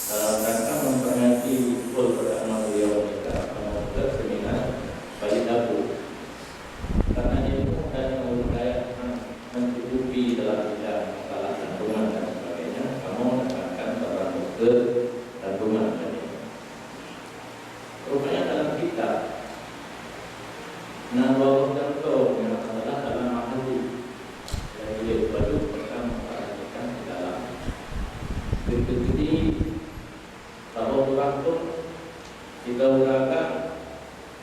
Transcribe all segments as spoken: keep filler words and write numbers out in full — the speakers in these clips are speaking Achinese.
Eh, dan ka memperingati pukul pertama beliau meninggal, kamoe ke seminar bagi tabu. Karena ilmu dan budaya mencukupi dalam bidang masalah kandungan dan sebagainya, kamoe datangkan barang bukti kandungan tadi. Rupanya dalam kitab na dua boh contoh nyang adalah dalam hadis. Jadi, dia baru akan memperhatikan di dalam. Jadi, saboh ureueng pun, tiga ureueng agam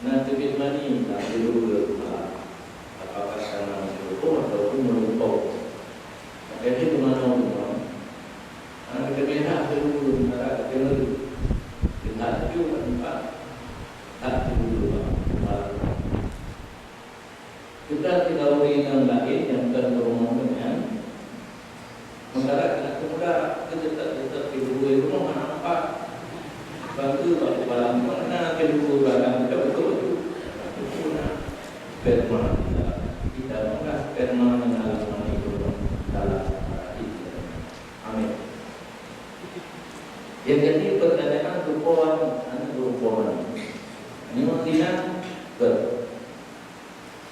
na teubiet mani lam tilu malam. Apakah karena meusyukur ataupun meulumpoe? Maka dia kemana rumah? Anak kita merah ke dulu, cara kita ngeri. Kita haju, empat, tak dulu, Pak. Kita tidak boleh yang lain yang bukan berumah dengan. Sementara kita pemuda, kita tetap, tetap di dulu, di rumah anak empat. Bangga, Pak, kepala rumah, nah, di dulu, belakang kita betul. Itu nak sperma kita. Kita makan sperma dengan mani dalam hati kita. Amin. Yang jadi pertanyaan rupa ni, anu rupa ni. Ni maksudnya ke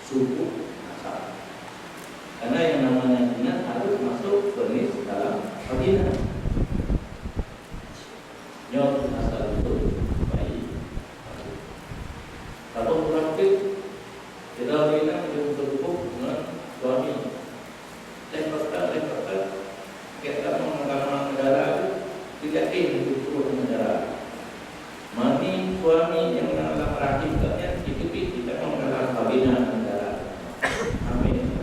suku nasab. Karena yang namanya jinak harus masuk ke dalam vagina. Nyoe nasab itu bayi. Kalau munafik, tidak boleh nak menjadi terhubung dengan suami. Lain paksa, lain paksa. Kayak kamu agama negara tu, tidak eh itu negara. Mani suami yang dalam rahim kalian, itu pun kita mau dalam kabinan negara. Amin.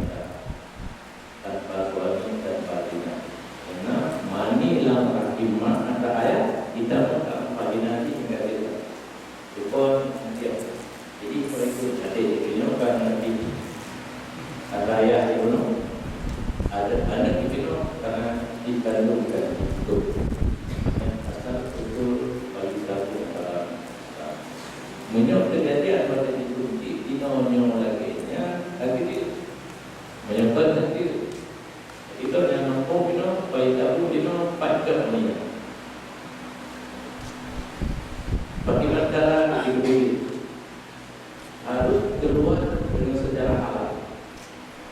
Tanpa suami, tanpa zina. Karena mani lam rahim mak atau ayah, kita pun tak memperinati hingga kita. Itu pun nanti. Jadi, kalau itu tadi, itu nyokan nanti. Ada ayah di gunung, ada anak di gunung, karena dikandungkan itu. Asal usul bagi satu dalam Islam. Menyok kejadian pada dikunci, di nyonya lagi nya, lagi dia. Menyimpan sendiri. Kita yang mampu kena, bayi tabu kena, pancok ni. Bagaimana cara diberi? Harus keluar dengan secara halal.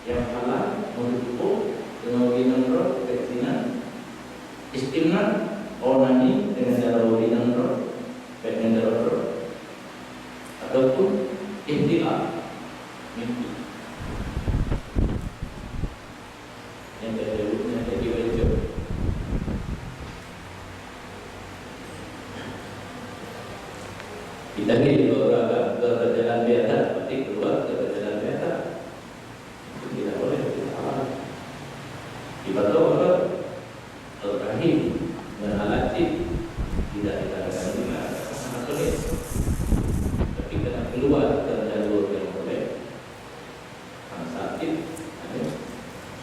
Yang halal, menutup dengan ujian roh, keisinan, istimna, onani dengan cara ujian roh, dengan cara roh, ataupun ihtilam, mimpi. Yang dari dulu, yang dari baju. Kita ni dua orang ke jalan biasa, berarti keluar ke jalan biasa. Itu tidak boleh, itu haram. Dibantu orang Ibrahim dengan alat cip tidak dikatakan zina, karena sangat sulit. Tapi karena keluar dari jalur yang boleh, Hana sakét, ada.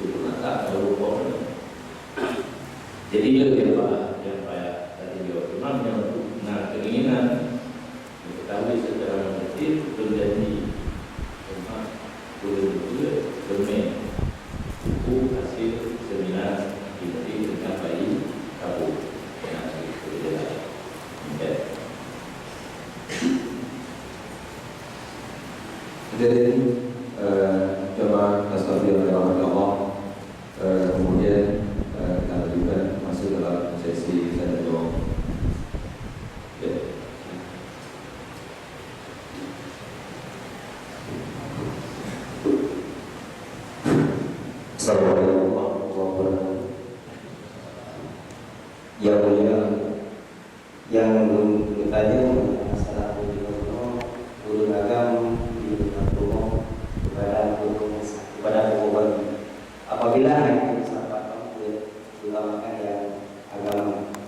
Cukup masak, baru buka ni. Jadi, le nyang payah, nyang payah tadi jaweueb. Cuma nyang na keinginan mengetahui secara mendetil, menjadi umat ulun jeuet, teumé buku hasil seminar di Mesir dengan bayi kabur. Nah, itu dia. Okey. Hadirin, eh, jamaah tasawuf yang dirahmati Allah, eh, kemudian, eh, kita lanjutkan masuk dalam sesi tanya jawab. Ya. Assalamualaikum warahmatullahi wabarakatuh. Yang mulia, nyang lôn tanyong masalah ureueng agam, ureueng agam di rumoh kepada ureueng, kepada ureueng. Apabila hana sapat peuet, utamakan nyang agama.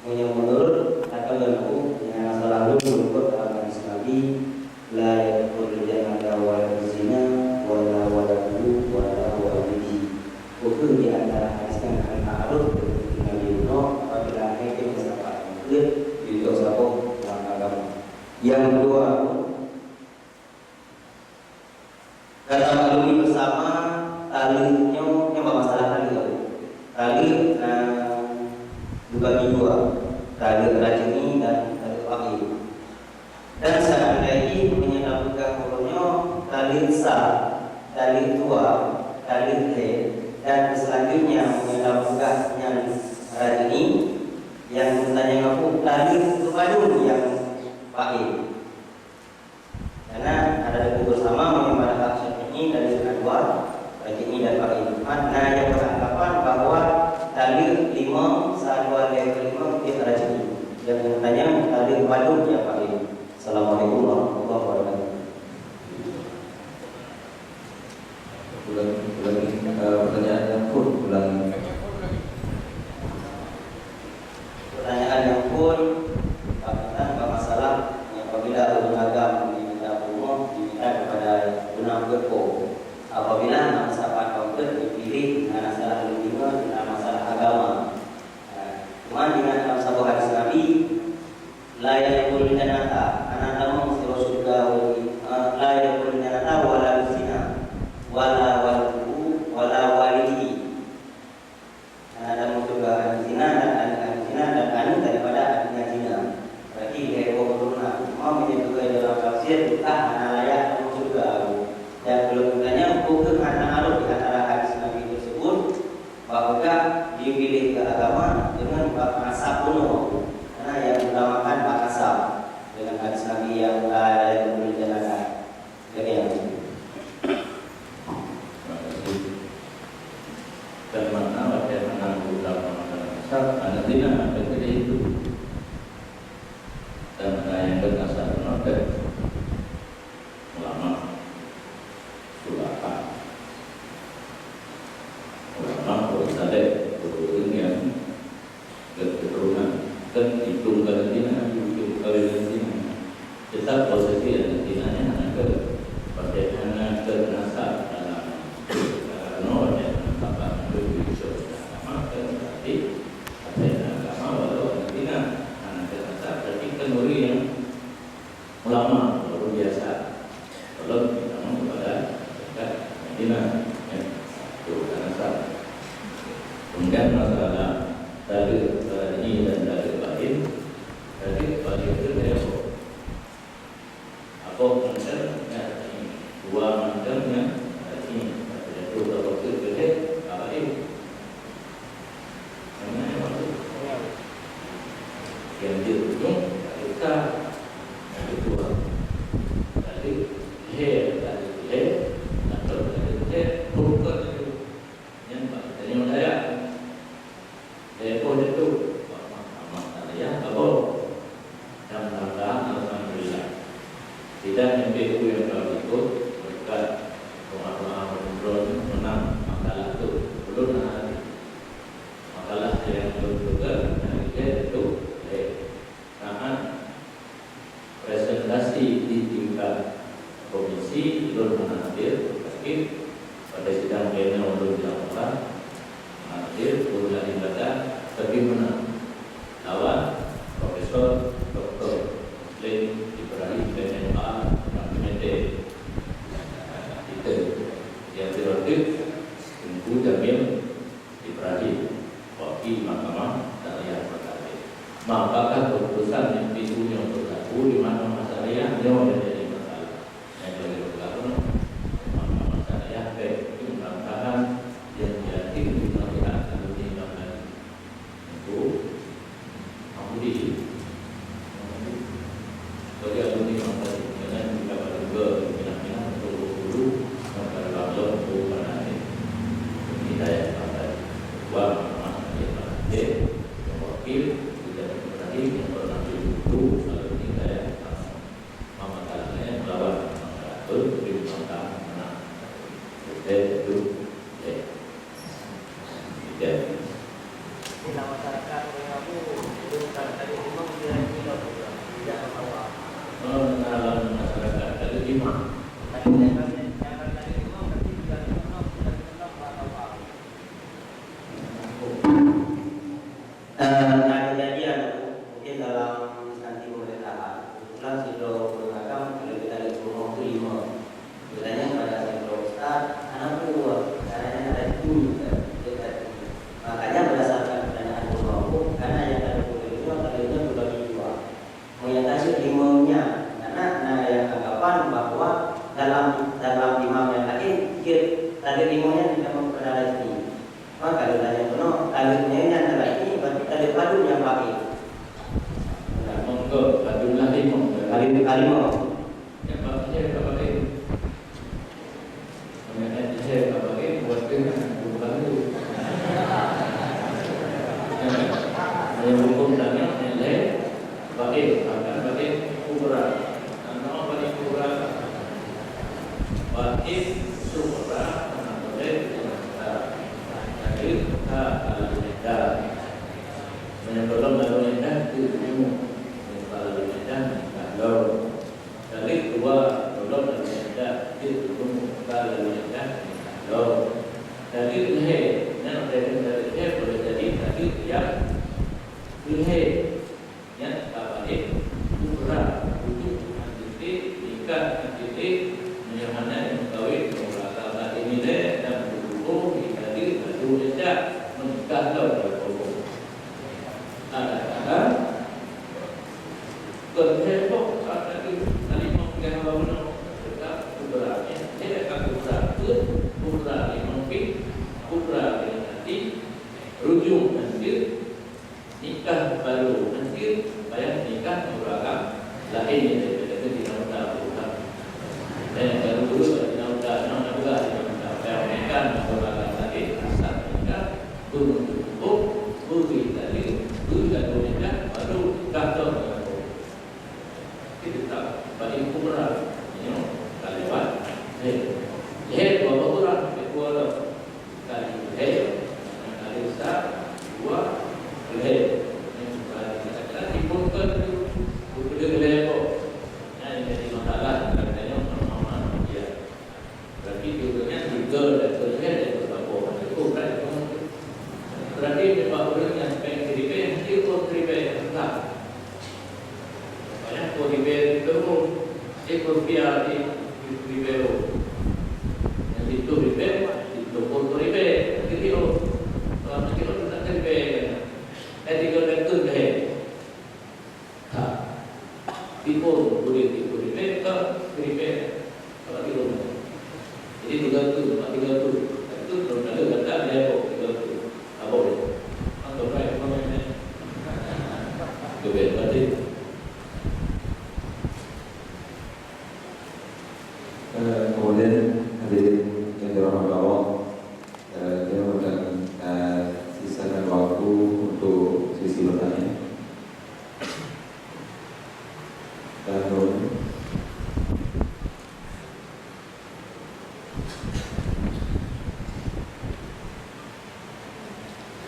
Meunyoe meunurot ata lôn, nyang salah lôn meunurot dalam hadis Nabi, "La yadkhulul jannata waladuz zina, wala waladuhu, wala walidihi." Bukon di antara hadis nyang hana arot keu Nabi bunoe apabila hai keu meusapat meukeue di saboh lam agama. Nyang dua, ka tamaklumi beusama, taleuek nyoe, nyoe bak masalah taleuek. Taleuek na geubagi dua. Taleuek rajuni dan taleuek bain. Dan seandai jih meunyoe tapeugah uroe nyoe taleuek sa, taleuek dua, taleuek lhèe, dan seulanjutnya meunyoe tapeugah nyan rajuni, nyang geutanyong Abu, taleuek keu padum nyang bain. Karena ada buku bersama menyumbang hak Syafi'i dari Nadwa, Raji'i dan Fahim. Cuma na nyang beranggapan bahwa taleuek limong, sa dua lhèe keu limong jeuet Raji'i. Yang bertanya taleuek padum jeuet Fahim. Assalamualaikum warahmatullahi wabarakatuh. Ulangi, ulangi, eh, pertanyaan yang full, ulangi. Pertanyaan nyang phôn, bak mantong bak masalah nyang apabila ureueng agam diminta peurumoh, diminta keupada guna peuet po. Apabila na sapat peuet dipiléh, na masalah leumoh, na masalah agama. Nah, teuma ingat lam saboh hadis Nabi, "La yadkhulul jannata," hana tamong sidroe syeuruga, eh, "la yadkhulul jannata wala zina, wala waladuhu, wala walidihi." Hana tamong syeuruga aneuk zina dan aneuk-aneuk zina dan aneuk daripada aneuk nyang zina. Berarti lhèe boh keturunan. Cuma meunyoe geupeugah dalam tafsir, teuntang hana layak tamong syeuruga. Dan ulôn tanya, peu kheueh hana arôh di antara hadis Nabi tersebut, bak peugah dipiléh keu agama deungon bak nasab bunoe? Karena nyang utamakan bak nasab deungon hadis Nabi nyang la yadkhulul jannata. Demikian. Terima kasih. Dan mana watèe meunan ulama dan nasab, aneuk zina akan jadi itu. Dan mana nyang deungon nasab, ulama, sulafah. Ulama, ureueng saleh, ureueng nyang Gét keuturonan, kan itong ka leutina, itong ka leutina. Teutap prosesi leutina nyan hana gét, pakai hana gét nasab dalam, dalam noe dan nasab dalam Islam agama, kan berarti pakai agama walau leutina hana gét nasab, berarti kan ureueng nyang Ulama luar biasa. Tolong kita kepada dekat Madinah, ya. Itu karena sah. Kemudian masalah tali, tali dan tali bahin, tali bahin itu saya apa? Apa macam ya, dua macam ya, ini jatuh ke waktu kerja, apa ini? Yang di ujung, tak ada. Yang kedua, tak ada leher, tak ada leher, atau tak ada leher, bukan itu. Yang tak ada yang daya. Leher pun itu, mak, mak, mak, tak ada yang kabur. Dan mudah-mudahan, alhamdulillah. Tidak mimpi itu yang kalau ikut, berkat doa-doa, menang makalah itu. Belum ada. Makalah yang belum juga, dan juga itu, eh, saat presentasi di tingkat komisi, belum hadir, tapi pada sidang pleno belum dilakukan, hadir, belum ada ibadah, tapi menang. Lawan Profesor Doktor Muslim Ibrahim M A, Rahimete. Kita, yang dilantik, Tengku Jamil Ibrahim, wakil Mahkamah Syariah Kota Aceh. Apakah keputusan M P U nyoe beurlaku di Mahkamah Syariah nyoe yang jadi masalah? Yang boleh berlaku, Mahkamah Syariah baik itu mudah-mudahan yang jadi di melihat alumni Bangladesh. Itu Mahmudi. Bagi alumni Bangladesh, dengan kita berdua, minang-minang untuk berguru, sampai bangga untuk berani. Ini daya Bangladesh. Dua, Muhammad Syarif Bangladesh, yang wakil, kita berani, yang pernah jadi guru, alumni daya Bangladesh. Mama Talaknya melawan, maka betul, tapi maka menang. Betul, betul, ya. Demikian. Di tengah masyarakat orang Rabu, belum kali-kali memang dia yang bilang juga, tidak berkawan. Oh, dalam masyarakat ada lima. Tapi saya kali, yang kali-kali memang, tapi dia memang tidak berkawan. Eh, ada kejadian, mungkin dalam instansi pemerintahan, kebetulan sidroe ureueng agam, kalau kita lihat rumah tu lima. Bertanya pada sidroe ustaz, "Hana peue, caranya ada jin, Ustaz?" Dia kata, makanya berdasarkan pertanyaan guru aku, karena yang tadi guru itu adalah Nyang baik. Nah, monggo, ka jumlah limong. Hari, hari limong. Nyang baik, nyang baik. Meunyoe lhèe ka baik, buet keuh hana geubantu. Meunyoe hukôm tanyoe, nyang lhèe baik, bahkan baik kubra. Nyan baik kubra. Baik sughra, hana boleh dimakan. Jadi, ka lalu eda. Meunyoe gohlom lalu eda, tu ilmu. Meunyoe ka lalu eda, ka lom. Taleuek dua, gohlom lalu eda, jeuet keu leumo, ka lalu eda, lom. Taleuek lhèe, nyan watèe taleuek lhèe, boleh jadi taleuek nyang keulhèe. Nyan ka baik kubra, rujuk ngon titik, nikah ngon titik, meunyoe hana meukawen, meukawen ka baik nilai, dan beutôi-beutôi taleuek lalu eda, meunikah lom lalu. Kadang-kadang kon heboh, ka tadi, tadi mau pegang hawa meunoe, tetap kubra, ya. Dia akan kubra, pun kubra di mungkin, kubra di hati, rujung nanti, nikah baru nanti, payah nikah ngon ureueng agam laén, ya, daripada itu tidak mudah, bukan. Dan yang baru dulu tidak mudah, yang mudah tidak mudah. Payah nikah ngon ureueng agam laén, asal nikah, Beumeutumpôk, beuri tali, beuri lalu nyan, baru gadoh ngon lampôh. Jadi, tak bagi ukuran. Nyoe ka lewat. Lhèe. Lhèe dua belas orang, lhèe dua orang. Kali lhèe, kali sa, dua, lhèe. Nyoe ka lhèe. Kadang-kadang dibongkar tu, beutôi lhèe boh. Nah, yang jadi masalah, kadang-kadang nyoe, sama-sama dia. Berarti ureueng nyan tiga dan seterusnya dan bertambah. Cukup, kan? Berarti memang ureueng nyan péng siribèe, mesti ureueng siribèe, enggak. Makanya ureueng siribèe itu, eh, rupiah di, di siribèe. Yang itu ribèe, itu pun ribèe. Jadi, oh, kalau nanti orang tak siribèe, kan? Eh, tiga ratus deh. Ka. Tipu, boleh tipu ribèe, ka ribèe. Ka tipu. Jadi, tiga tu, ka tiga tu. Itu belum ada kata dia apa, tiga tu. Apa dia? Atau baik, apa namanya? Ribèe, berarti. Eh, kemudian, hadirin yang dirahmati Allah, eh, kita akan, eh, sisakan waktu untuk sesi bertanya. Dan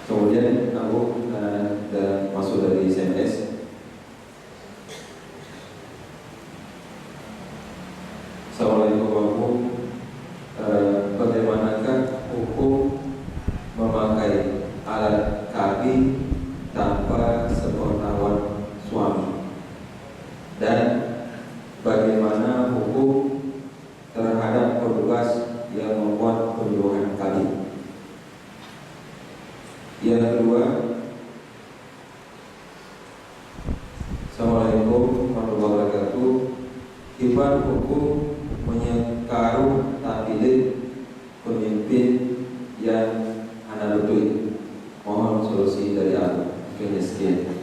kemudian, Abu, eh, dan masuk dari S M S. Assalamualaikum, Abu. Eh, bagaimanakah hukum memakai alat K B tanpa sepengetahuan suami? Dan bagaimana hukum terhadap petugas yang membuat penyuluhan K B? Yang kedua, Assalamualaikum warahmatullahi wabarakatuh. Kiban hukum meunyoe ka rôh tapiléh peumimpin nyang hana beutôi? Mohon solusi dari Abu. Oke, sekian.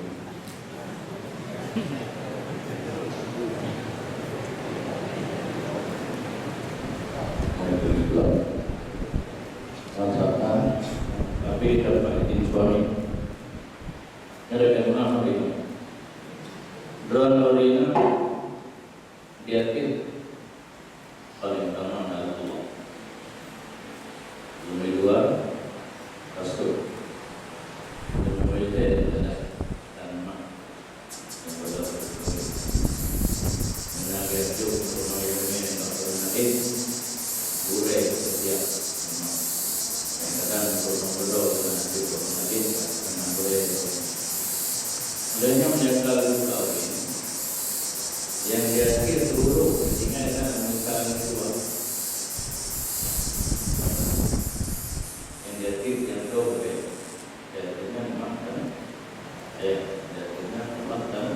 Waalaikumsalam. Masakan, tapi tanpa izin suami. Nyan lagèe meu'ah lagèe nyoe. Droeneuh ureueng inong, di ateueh paléng utama na Allah. Nomor dua, rasul. Nomor tiga, ibadah dan mak. Yang bodoh. Menang dia hidup untuk mengambil dunia yang tak pernah hadir. Gurèe setiap. Kadang-kadang untuk membodoh dengan hidup orang lain, karena boleh. Oleh nyan, meunyoe ka lheueh kawin, nyang di ateueh seluruh tinggai dan meunyoe ka lheueh tuha. Nyang di ateueh nyang ka lheueh, di ateueh nyan mak dan ayah, di ateueh nyan Allah dan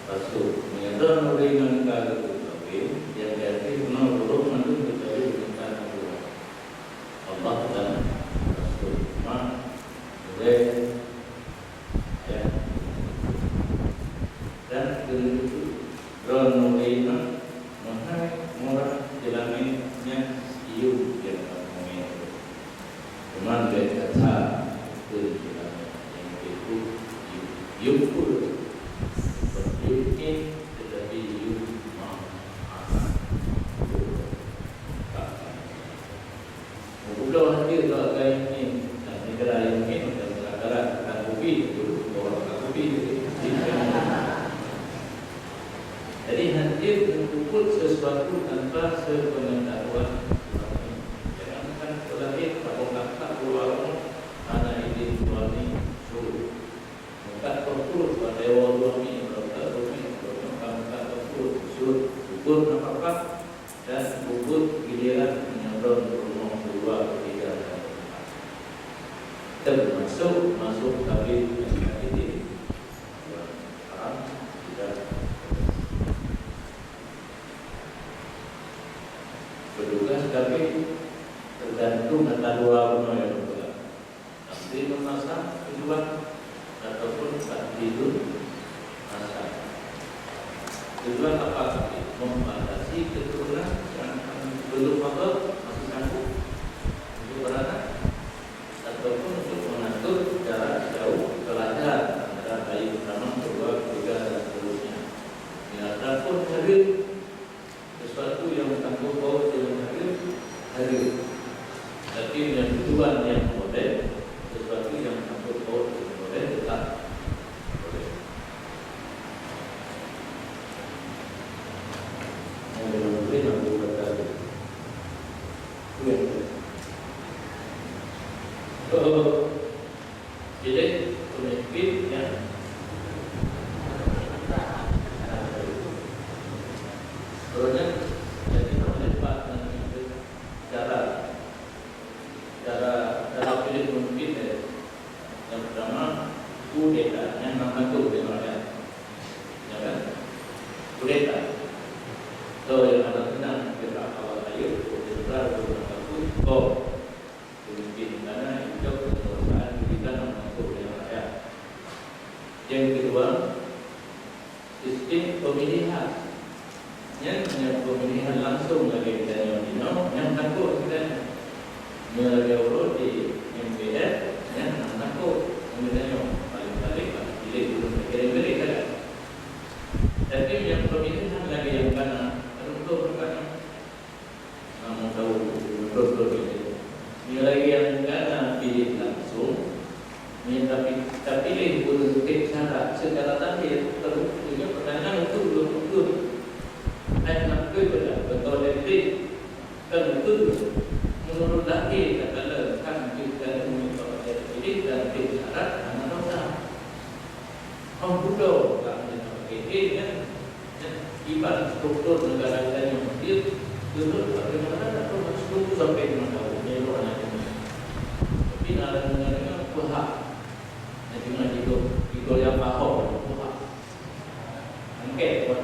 Rasul. Meunyoe droeneuh ureueng nyang ka lheueh kawin, nyang di ateueh keunoe seluruh mandum kecuali peurintah Allah dan Rasul. Mak, gurèe, ya, Nuri na meuhai murah di langét nyan yum nyang ka mungét. Teuma bèk gata keu di langét nyang teupeue yum, yum peue? Yum nyan teutabri yum meuhai. Meubloe hana jeuet keu agam nyan, dan neugara nyang nyan dan neugara ka kubi, bahwa ka kubi. Jadi, hana jeuet meupeubuet sesuatu tanpa sepengetahuan suami. Jangankan seulahé, saboh kakak keuluwa rumoh hana idin suami, su. Meukat toh pruet, padahai suami, meukat suami, meukat toh pruet, su. Ukur nafakah, dan ukur giliran meunyoe rumoh keuluwa ketiga dan keempat. Teumasuk masuk tabib dan hadirin. Haram, tidak. Petugas tabib tergantung ata dua bunoe nyang peugah. Tabib meumasa tujuan ataupun tahdidul masa. Tujuan apa tadi? Membatasi keturunan yang akan belum apa masih sanggup untuk beranak, ataupun untuk mengatur jarak jauh kelahiran antara bayi pertama, kedua, ketiga, dan seterusnya. Ya, ataupun hareuem sesuatu yang sanggup paut dengan hareuem, hareuem. Tapi dengan tujuan yang boleh, sesuatu yang sanggup paut dengan boleh tetap boleh. Yang dalam negeri mampu kata, itu yang ada. So, jadi pemimpin yang sebenarnya jadi terlibat dengan cara, cara, cara pilih pemimpin, eh, yang pertama, kudeta, yang mengatur dengan rakyat. Ya kan? Kudeta. So, yang ada tenang, kita awal ayo, kudeta, kudeta, kudeta. Pemimpin di sana hidup kekuasaan militer dan mengatur dengan rakyat. Yang kedua, sistem pemilihan. Nyan, nyan pemilihan langsung lagèe geutanyoe jinoe, nyan takot geutanyoe. Nyoe lagèe uroe di M P R, nyan hana takot geutanyoe. Paling-paling bak piléh ureueng lagèe M P R saja. Tapi nyan pemilihan lagèe nyang kana, reumpok rupanya. Kamu tahu, betul-betul ini. Nilai yang kana pilih langsung, ni tapi, tapi lé ureueng teuh syarat secara lahir, terbukti dengan pertanyaan itu betul-betul. Hai nak ke betul, betul detik, kan betul. Menurut lahir, kata le, kan kita ni mengikut pilih dan teuh syarat, hana dosa. Hong Budo ka meunyoe P K K nyan, nyan kiban struktur neugara geutanyoe Mesir, geuneuek bagaimana atau struktur sampai lima tahun, nyan lôn hana deungoe. Tapi na lôn deungoe-deungoe peuhah. Nyan teungoh jigoh, jigoh nyang pahom peuhah. Angkét buet.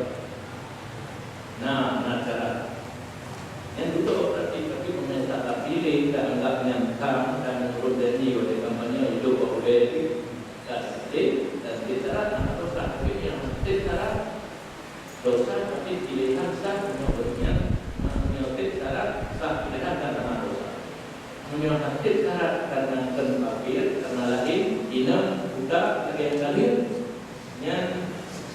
Na, na cara. Nyan dudoe berarti, tapi pemerintah tak pilih, tak anggap nyan kham, dan ureueng janji watèe kampanye, hidup bak ulèe jih. Dan teuh, dan teuh syarat hana dosa, tapi nyang teuh syarat dosa, tapi piléhan sah meunyoe gobnyan, meunyoe teuh syarat sah piléhan dan hana dosa. Meunyoe hana teuh syarat karena kheun kafir, karena laén, inong, buta, lagèe nyang ka lheueh, nyan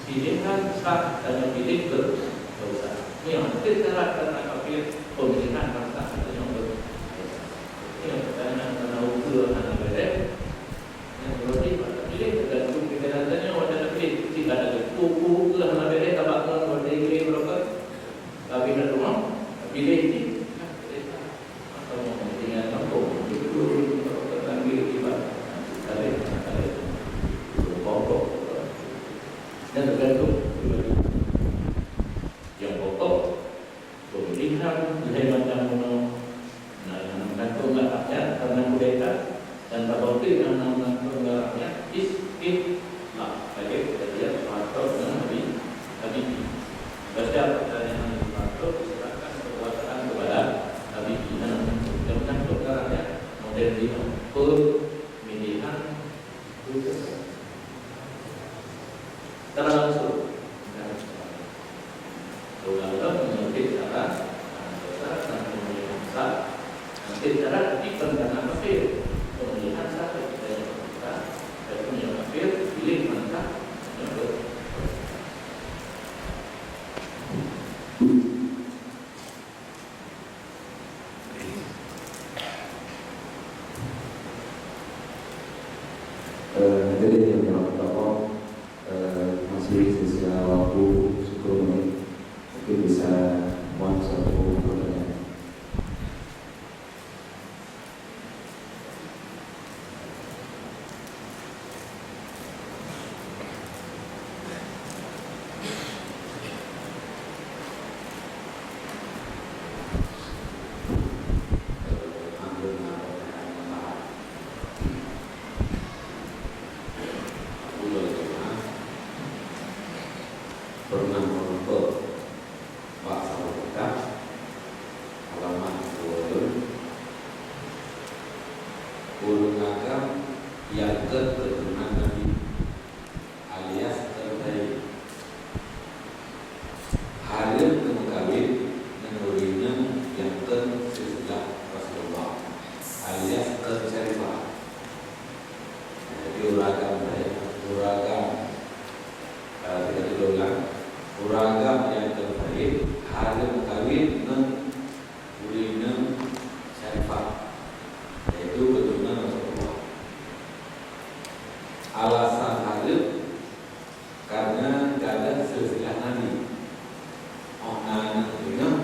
piléhan sah tanyoe piléh berdosa. Meunyoe hana teuh syarat karena kafir, pemilihan hana sah tanyoe berdosa. Nyoe pertanyaan karena ukeue hana beureh. Nyang berarti pada pilih tergantung pikiran tanyoe watèe tapiléh. Cit ka tapiléh, peue-peue keuh hana beureh tabak ngon watèe tapiléh barokon. Tapi na teuma tapiléh cit. Atau mau tinggal kampung, itu barokon ambil kiban. Tapiléh, tapiléh. Pokok. Dan tergantung pribadi. Nyang pokok, pemilihan lhèe macam bunoe na nyang meugantung ngon rakyat karena kudeta, dan tabôh teuk nyang na meugantung ngon rakyat, istiqlal. Lagèe keujadian Soeharto ngon Habibie. Baca pertanyaan Soeharto, diserahkan kekuasaan kepada Habibie. Nah, nyang meugantung ngon rakyat model jinoe, pemilihan kudeta. Secara langsung. Sisa waktu sepuluh menit, mungkin bisa buat satu pertanyaan. Pernah menuntut bak saboh kitab, halaman dua puluh, ureuëng agam nyang kheun keuturonan Nabi, alias kheun Said, hareuem keu meukawen ngon ureuëng inong nyang kheun silsilah Rasulullah, alias kheun Syarifah. Jadi, ureuëng agam Said, ureuëng agam Eh, kita ulang. Ureuëng agam nyang kheun Said hareuem meukawen ngon ureuëng inong Syarifah, yaitu keuturonan Rasulullah. Alasan hareuem, karena dalam silsilah Nabi, oh na aneuk inong,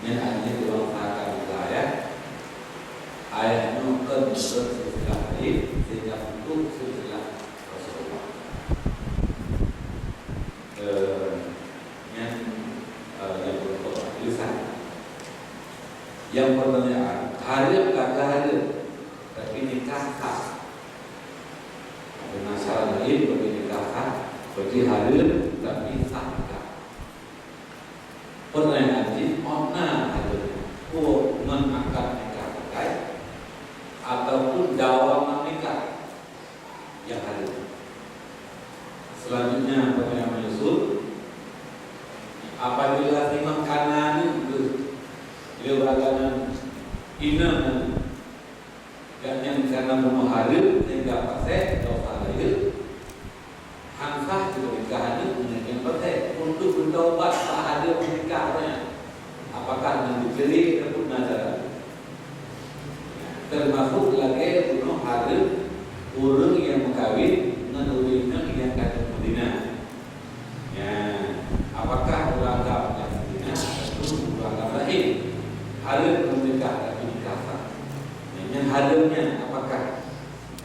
nyan akhirnya dibangsakan keu ayah. Ayah nyoe kheun, kheun silsilah Said, sehingga putôh silsilah Rasulullah. Eh, nyan, eh, nyang pokok tulisan. Nyang pertanyaan, hareuem ka hareuem, tapi nikah sah. Ada masalah lain, tapi nikah sah, berarti hareuem, tapi sah nikah. Pertanyaan jih, oh na hareuem, oh ngon akad nikah sagai, ataupun dawa ngon nikah? Nyang hareuem. Selanjutnya, pertanyaan menyusul, apabila singoh ka na aneuk geuh, lé ureuëng agam inong, gobnyan ka na bunoe hareuem sehingga paséh, dosa rayeuk, han sah jeuet nikah aneuk ngon nyang paséh, untuk beutaubat bak hareuem nikah nyan. Apakah na diceri ataupun na cara? Termasuk lagée bunoe hareuem ureuëng nyang meukawen ngon ureuëng inong nyang ka trok Madinah. Nyan, apakah ureuëng agam nyang Madinah ataupun ureuëng agam laén hareuem meunikah tapi nikah sah? Nyan, nyan hareuem nyan apakah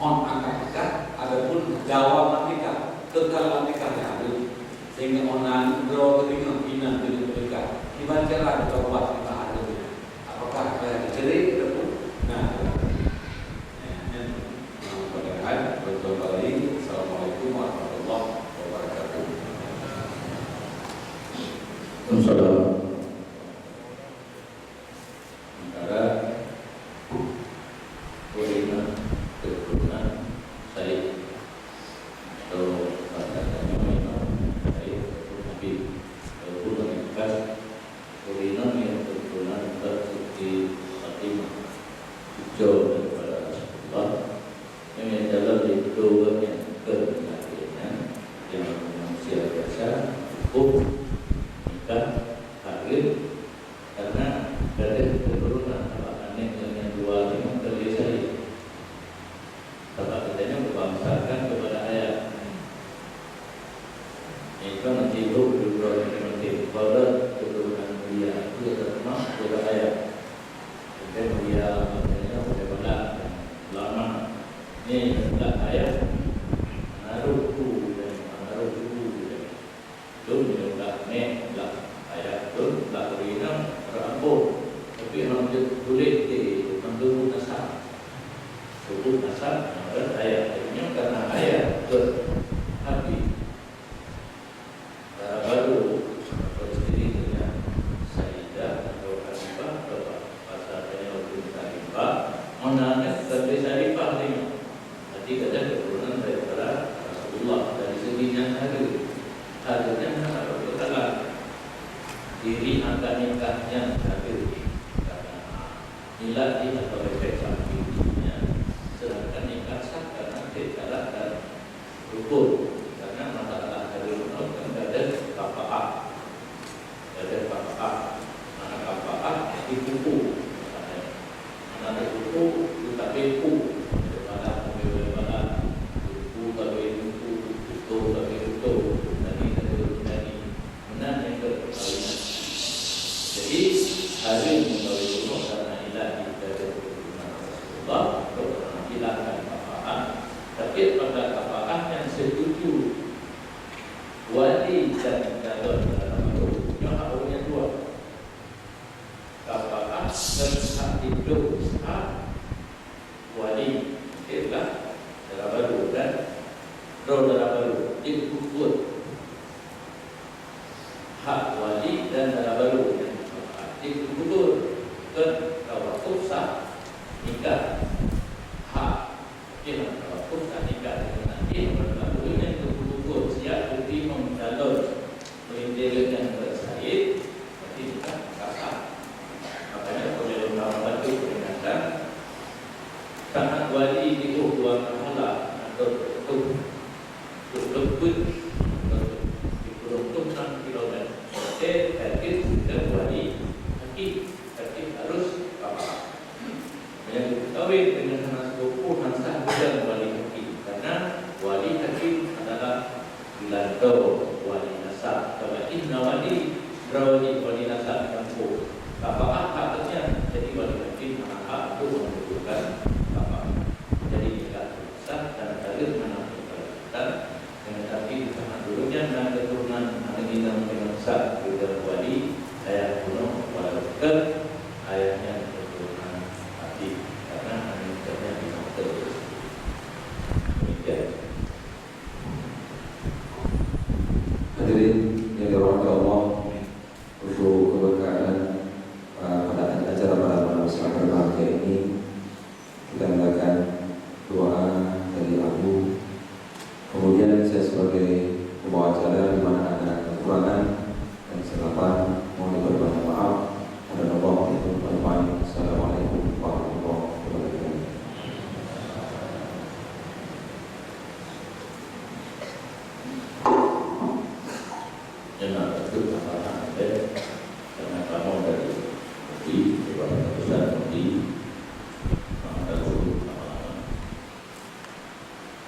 on akad nikah ataupun dawa lam nikah, kekal lam nikah nyang hareuem? Sehingga on na aneuk droe geudeungoe inan geuneuk meunikah. Kiban cara taubat nibak hareuem nyan? Apakah payah diceri ataupun na? Nyan, nyan, eh, padahai, beutôi balik. Assalamualaikum warahmatullahi wabarakatuh. Waalaikumsalam. Antara ureueng keuturonan Said atau bahasa tanyoe memang Said ataupun Habib, ataupun ringkas ureueng nyang keuturonan Siti Fatimah, cucu daripada Rasulullah. Nyang calon jitu gobnyan keu lagèe nyan, nyang manusia biasa, huköm nikah hareuem, karena gadôh keuturonan, aneuk nyang dua nyoe keu lé Said. Sabab geutanyoe geubangsakan keupada ayah. Nyan ka meucibok keudroe maté-maté, baru keuturonan mulia, peue teuma keupada ayah. Bukan mulia, maksudnya, bukan pula ulama. Ni, pula ayah, hana rôh ku, hana rôh ku. Lôn meunyoe ka nek, lah ayah lôn, lah ureueng inong, ureueng ambo. Tapi hana jeuet tuléh di, hana tuléh nasab. Tuléh nasab, ureueng ayah. Tapi nyoe karena ayah, beutôi. Habib. Dara barô, atau isteri geuhnyan, Saidah atau Hanifah, atau bahasa tanyoe Syarifah, meunan kan, tapi Syarifah nyoe. Berarti gadôh keuturonan daripada Rasulullah dari segi nyang hareuem. Hareuem nyan hana beutôi. Diri akad nikah nyan hareuem. Karena nilai atau efek sampingnya, sedangkan nikah sah karena syarat dan rukun. Karena masalah hareuem nyoe kan gadôh kafaah. Gadôh kafaah. Mana kafaah? Dikuku. Mana dikuku? Ditabe ku. Daripada ambil daripada kuku tabe kuku, kuku tabe kuku. Jadi, Wali dan calon dara barô nyoe hak ureueng nyang dua. Kafaah dan hak hidup hak wali, ialah dara barô dan droe dara barô. Jeuet peubuet hak wali dan dara barô nyan kafaah. Jeuet peubuet kon tawakuf sah nikah. Hak Oke, maka fokus tadi ka dengan nanti, kalau lalu ini untuk pukul siap, bukti mencalon melintir dengan bersaid, berarti bukan kasar. Makanya, oleh ulama batu peringatan, sangat wali di dua pahala atau tertentu. Untuk lebih, untuk diperuntukkan kilometer, saya kata bukan wali, tapi, tapi harus apa? Nyang geukawén deungon hana seupupu hana sah geujak wali hakim, karena wali hakim adalah geulantoe wali nasab. Kalau inna wali, droe wali nasab kampung. Kafaah hak geuhnyan, jadi wali hakim hana hak untuk menentukan kafaah. Jadi, nikah sah dan tarikh hana berkelanjutan. Dengan arti, di tangan dulu nyan na keturunan aneuk inong deungon sat, keudeh wali, ayah bunoe, walaupun ayah nyan keturunan adik, karena aneuk inong nyan di mata. Demikian. Hadirin yang dirahmati Allah, untuk keberkahan, eh, pada acara pada malam yang sangat berbahagia ini, kita adakan doa dari Abu. Kemudian saya sebagai pembawa acara di mana ada kekurangan dan kesilapan, mohon diperbanyak maaf. Wassalamualaikum warahmatullahi wabarakatuh. Jangan takut sama-sama, eh. Karena kamu dari Mudi, sebab keputusan Mudi, maka guru sama-sama.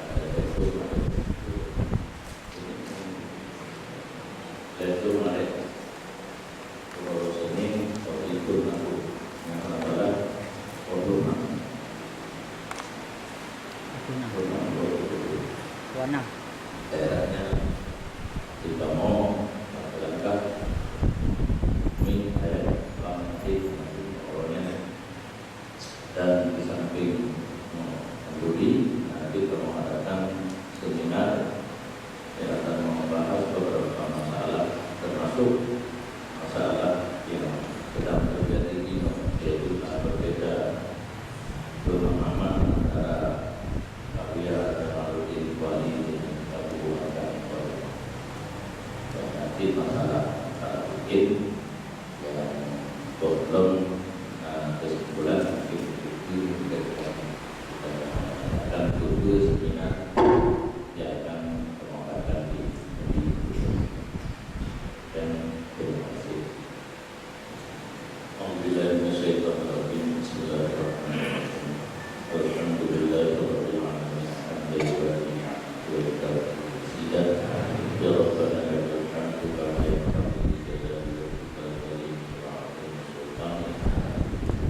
Kata Yesus, Yesus, Yesus, Yesus, Yesus, Dua enam. Daerahnya di Bangor, langkah-langkah, min ayat lam nanti, nanti pokoknya. Dan di samping, eh, kenduri, nanti kita mau adakan seminar yang akan membahas beberapa masalah, termasuk masalah yang sedang terjadi di Timur, yaitu, eh, berbeda pemahaman antara Abuya Jamaluddin Wali dengan Abu Hasan Wali. Dan nanti masalah, eh, mungkin yang belum, eh, kesimpulan, mungkin itu kita, kita akan tunggu seminar yang akan kita adakan di, di, dan terima kasih. أعوذ بالله من الشيطان الرجيم. بسم الله الرحمن الرحيم. الحمد لله رب العالمين. حمدا يوافي نعمه ويكافئ مزيده. يا ربنا لك الحمد كما ينبغي لجلال وجهك الكريم وعظيم سلطانك.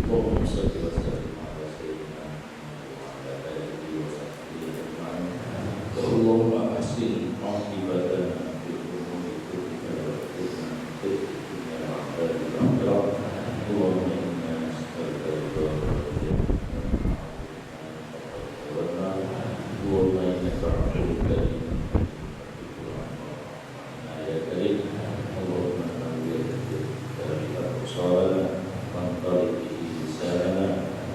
اللهم صل وسلم على سيدنا محمد وعلى آله وصحبه أجمعين. اللهم أحسن عاقبتنا في الأمور كلها وأجرنا من خزي الدنيا وعذاب الآخرة. اللهم إنا نسألك رضاك والجنة ونعوذ بك من سخطك والنار. اللهم إنك عفو كريم تحب العفو فاعف عنا يا كريم. اللهم نور بكتابك أبصارنا، وانطلق به لساننا،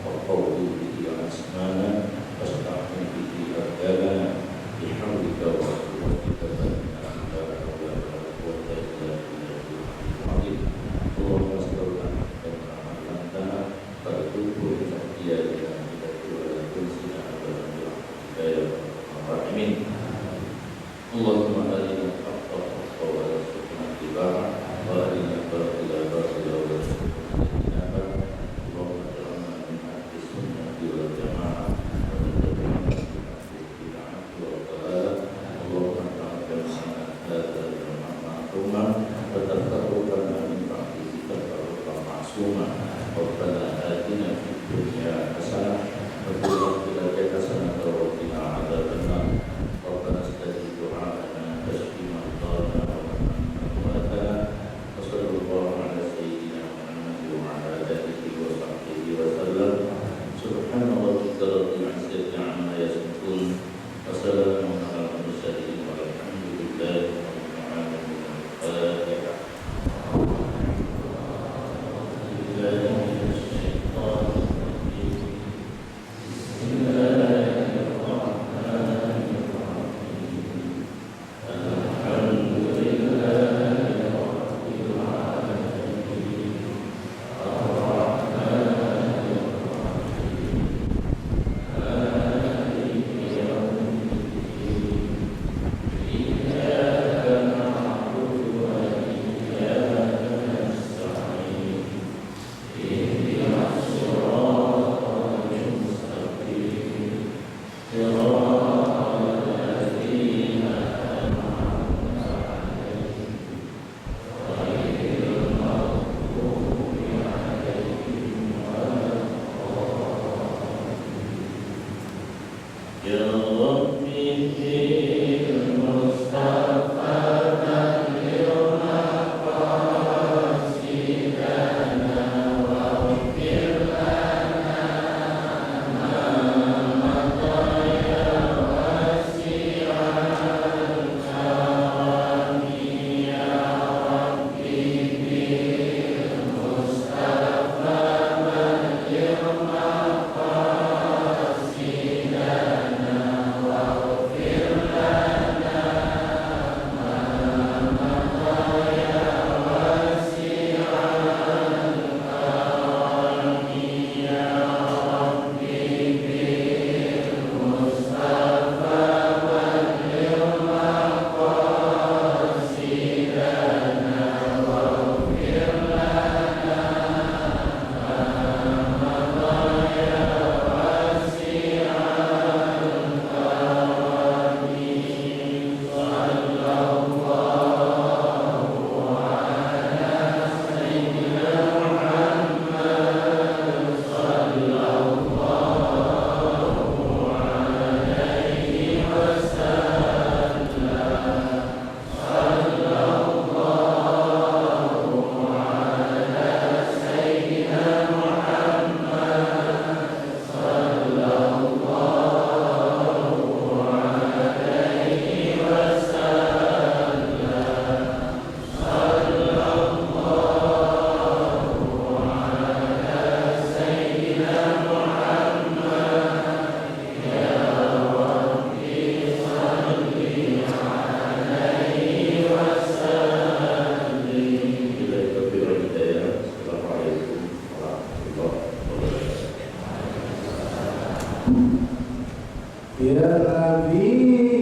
وقوي به أسنانا، واستحكم به أبداننا، بحولك وقوتك، فإنه لا حول ولا قوة إلا بالله العلي العظيم. اللهم استر أعمالنا ما علمتنا، وارزقه من اختيارنا إليك ولا تنسنا أبدا برحمتك يا أرحم الراحمين. اللهم أرنا الحق حقا وارزقنا اتباعه، وأرنا الباطل باطلا وارزقنا اجتنابه. اللهم اجعلنا من أهل السنة والجماعة، ولا تجعلنا من أهل البدعة والضلالة. اللهم اجعل جمعنا هذا جمعا مرحوما، وتفرقنا من بعده تفرقا معصوما. ربنا آتنا في الدنيا حسنة، وفي الآخرة حسنة، وقنا عذاب النار. ربنا استجب دعاءنا، واشف مرضانا، Ya Rabbi,